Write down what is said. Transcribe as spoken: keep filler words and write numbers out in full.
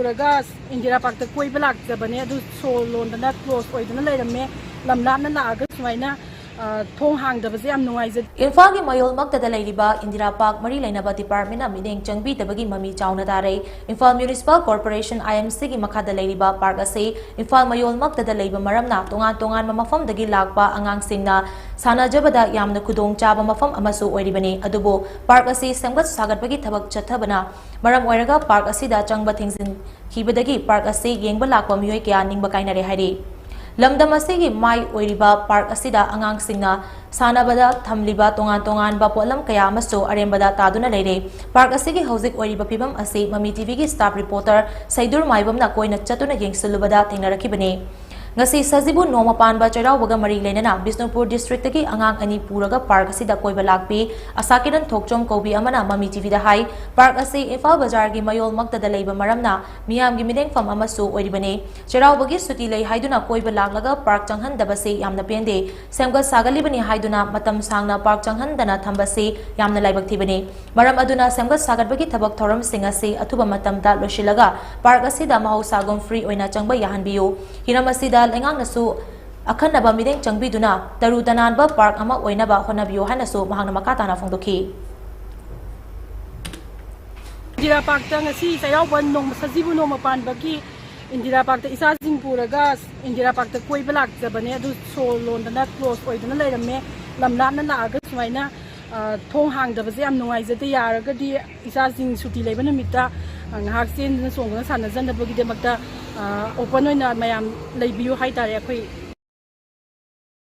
ꯄꯨꯔꯒ ꯏꯟꯗꯤꯔꯥ ꯄꯥꯔꯛꯇ ꯀꯣꯏꯕ ꯂꯥꯛꯆꯕꯅꯦ꯫ ꯑꯗꯨ ꯁꯣ ꯂꯣꯟꯗꯅ, ꯀ꯭ꯂꯣꯖ ꯑꯣꯏꯗꯅ ꯂꯩꯔꯝꯃꯦ꯫ ꯂꯝ ꯂꯥꯞꯅ ꯂꯥꯛꯑꯒ ꯁꯨꯃꯥꯏꯅ, ꯑ, ꯊꯣꯡ ꯍꯥꯡꯗꯕꯁꯦ ꯌꯥꯝ ꯅꯨꯡꯉꯥꯏꯖꯗꯦ꯫ ꯏꯝꯐꯥꯜꯒꯤ ꯃꯌꯣꯜꯃꯛꯇꯗ ꯂꯩꯔꯤꯕ ꯏꯟꯗꯤꯔꯥ ꯄꯥꯔꯛ ꯃꯔꯤ ꯂꯩꯅꯕ ꯗꯤꯄꯥꯔꯠꯃꯦꯟꯅ ꯃꯤꯠꯌꯦꯡ ꯆꯪꯕꯤꯗꯕꯒꯤ ꯃꯃꯤ ꯆꯥꯎꯅ ꯇꯥꯔꯦ꯫ ꯏꯝꯐꯥꯜ ꯃ꯭ꯌꯨꯅꯤꯁꯤꯄꯥꯜ ꯀꯣꯔꯄꯣꯔꯦꯁꯟ, IMCꯒꯤ ꯃꯈꯥꯗ ꯂꯩꯔꯤꯕ ꯄꯥꯔꯛ ꯑꯁꯤ ꯏꯝꯐꯥꯜ ꯃꯌꯣꯜꯃꯛꯇꯗ ꯂꯩꯕ ꯃꯔꯝꯅ ꯇꯣꯉꯥꯟ ꯇꯣꯉꯥꯟꯕ ꯃꯐꯝꯗꯒꯤ ꯂꯥꯛꯄ ꯑꯉꯥꯡꯁꯤꯡꯅ ꯁꯥꯟꯅꯖꯕꯗ ꯌꯥꯝꯅ ꯈꯨꯗꯣꯡ ꯆꯥꯕ ꯃꯐꯝ ꯑꯃꯁꯨ ꯑꯣꯏꯔꯤꯕꯅꯤ꯫ ꯑꯗꯨꯕꯨ ꯄꯥꯔꯛ ꯑꯁꯤ ꯁꯦꯝꯒꯠ ꯁꯥꯒꯠꯄꯒꯤ ꯊꯕꯛ ꯆꯠꯊꯕꯅ ꯃꯔꯝ ꯑꯣꯏꯔꯒ ꯄꯥꯔꯛ ꯑꯁꯤꯗ ꯆꯪꯕ ꯊꯤꯡꯖꯤꯟꯈꯤꯕꯗꯒꯤ ꯄꯥꯔꯛ ꯑꯁꯤ ꯌꯦꯡꯕ ꯂꯥꯛꯄ ꯃꯤꯑꯣꯏ ꯀꯌꯥ ꯅꯤꯡꯕ ꯀꯥꯏꯅꯔꯦ ꯍꯥꯏꯔꯤ꯫ ꯂꯝꯗꯝ ꯑꯁꯤꯒꯤ ꯃꯥꯏ ꯑꯣꯏꯔꯤꯕ ꯄꯥꯔꯛ ꯑꯁꯤꯗ ꯑꯉꯥꯡꯁꯤꯡꯅ ꯁꯥꯟꯅꯕꯗ ꯊꯝꯂꯤꯕ ꯇꯣꯉꯥꯟ ꯇꯣꯉꯥꯟꯕ ꯄꯣꯠꯂꯝ ꯀꯌꯥ ꯑꯃꯁꯨ ꯑꯔꯦꯝꯕꯗ ꯇꯥꯗꯨꯅ ꯂꯩꯔꯦ꯫ ꯄꯥꯔꯛ ꯑꯁꯤꯒꯤ ꯍꯧꯖꯤꯛ ꯑꯣꯏꯔꯤꯕ ꯐꯤꯕꯝ ꯑꯁꯤ ꯃꯃꯤ TVꯒꯤ staff reporter ꯁꯩꯗꯨꯔ ꯃꯥꯏꯕꯝꯅ ꯀꯣꯏꯅ ꯆꯠꯇꯨꯅ ꯌꯦꯡꯁꯤꯜꯂꯨꯕꯗ ꯊꯦꯡꯅꯔꯛꯈꯤꯕꯅꯤ꯫ ꯉꯁꯤ ꯁꯖꯤꯕꯨ ꯅꯣꯡꯃ ꯄꯥꯟꯕ ꯆꯩꯔꯥꯎꯕꯒ ꯃꯔꯤ ꯂꯩꯅꯅ ꯕꯤꯁꯅꯨꯄꯨꯔ districtꯇꯒꯤ ꯑꯉꯥꯡ ꯑꯅꯤ ꯄꯨꯔꯒ ꯄꯥꯔꯛ ꯑꯁꯤꯗ ꯀꯣꯏꯕ ꯂꯥꯛꯄꯤ ꯑꯁꯥꯀꯤꯔꯟ ꯊꯣꯛꯆꯣꯝ ꯀꯧꯕꯤ ꯑꯃꯅ ꯃꯃꯤ TVꯗ ꯍꯥꯏ, ꯄꯥꯔꯛ ꯑꯁꯤ ꯏꯝꯐꯥꯜ ꯕꯖꯥꯔꯒꯤ ꯃꯌꯣꯜꯃꯛꯇꯗ ꯂꯩꯕ ꯃꯔꯝꯅ ꯃꯤꯌꯥꯝꯒꯤ ꯃꯤꯠꯌꯦꯡꯐꯝ ꯑꯃꯁꯨ ꯑꯣꯏꯔꯤꯕꯅꯤ꯫ ꯆꯩꯔꯥꯎꯕꯒꯤ ꯁꯨꯇꯤ ꯂꯩ ꯍꯥꯏꯗꯨꯅ ꯀꯣꯏꯕ ꯂꯥꯛꯂꯒ ꯄꯥꯔꯛ ꯆꯪꯍꯟꯗꯕꯁꯤ ꯌꯥꯝꯅ ꯄꯦꯟꯗꯦ꯫ ꯁꯦꯝꯒꯠ ꯁꯥꯒꯠꯂꯤꯕꯅꯤ ꯍꯥꯏꯗꯨꯅ ꯃꯇꯝ ꯁꯥꯡꯅ ꯄꯥꯔꯛ ꯆꯪꯍꯟꯗꯅ ꯊꯝꯕꯁꯤ ꯌꯥꯝꯅ ꯂꯥꯏꯕꯛ ꯊꯤꯕꯅꯤ꯫ ꯃꯔꯝ ꯑꯗꯨꯅ ꯁꯦꯝꯒꯠ ꯁꯥꯒꯠꯄꯒꯤ ꯊꯕꯛ ꯊꯧꯔꯝꯁꯤꯡ ꯑꯁꯤ ꯑꯊꯨꯕ ꯃꯇꯝꯗ ꯂꯣꯏꯁꯤꯜꯂꯒ ꯄꯥꯔꯛ ꯑꯁꯤꯗ ꯃꯍꯧꯁꯥꯒꯨꯝ free ꯑꯣꯏꯅ ꯆꯪꯕ ꯌꯥꯍꯟꯕꯤꯌꯨ꯫ ꯍꯤꯔꯝ ꯑꯁꯤꯗ ꯂꯩꯉꯥꯛꯅꯁꯨ ꯑꯈꯟꯅꯕ ꯃꯤꯠꯌꯦꯡ ꯆꯪꯕꯤꯗꯨꯅ ꯇꯔꯨ ꯇꯅꯥꯟꯕ ꯄꯥꯔꯛ ꯑꯃ ꯑꯣꯏꯅꯕ ꯍꯣꯠꯅꯕꯤꯌꯨ ꯍꯥꯏꯅꯁꯨ ꯃꯍꯥꯛꯅ ꯃꯈꯥ ꯇꯥꯅ ꯐꯣꯡꯗꯣꯛꯈꯤ꯫ ꯏꯟꯗꯤꯔꯥ ꯄꯥꯔꯛꯇ ꯉꯁꯤ ꯆꯩꯔꯥꯎꯕ ꯅꯣꯡꯃ, ꯁꯖꯤꯕꯨ ꯅꯣꯡꯃ ꯄꯥꯟꯕꯒꯤ ꯏꯟꯗꯤꯔꯥ ꯄꯥꯔꯛꯇ ꯏꯆꯥꯁꯤꯡ ꯄꯨꯔꯒ ꯏꯟꯗꯤꯔꯥ ꯄꯥꯔꯛꯇ ꯀꯣꯏꯕ ꯂꯥꯛꯆꯕꯅꯦ꯫ ꯑꯗꯨ ꯁꯣ ꯂꯣꯟꯗꯅ, ꯀ꯭ꯂꯣꯖ ꯑꯣꯏꯗꯅ ꯂꯩꯔꯝꯃꯦ꯫ ꯂꯝ ꯂꯥꯞꯅ ꯂꯥꯛꯑꯒ ꯁꯨꯃꯥꯏꯅ, ꯑ, ꯊꯣꯡ ꯍꯥꯡꯗꯕꯁꯦ ꯌꯥꯝ ꯅꯨꯡꯉꯥꯏꯖꯗꯦ꯫ ꯌꯥꯔꯒꯗꯤ ꯏꯆꯥꯁꯤꯡ ꯁꯨꯇꯤ ꯂꯩꯕ ꯅꯨꯃꯤꯠꯇ, ꯑ, ꯉꯥꯏꯍꯥꯛ ꯆꯦꯟꯗꯅ ꯆꯣꯡꯗꯅ ꯁꯥꯟꯅꯖꯅꯕꯒꯤꯗꯃꯛꯇ, ꯑ, open ꯑꯣꯏꯅ ꯃꯌꯥꯝ ꯂꯩꯕꯤꯌꯨ ꯍꯥꯏꯇꯥꯔꯦ꯫ ꯑꯩꯈꯣꯏ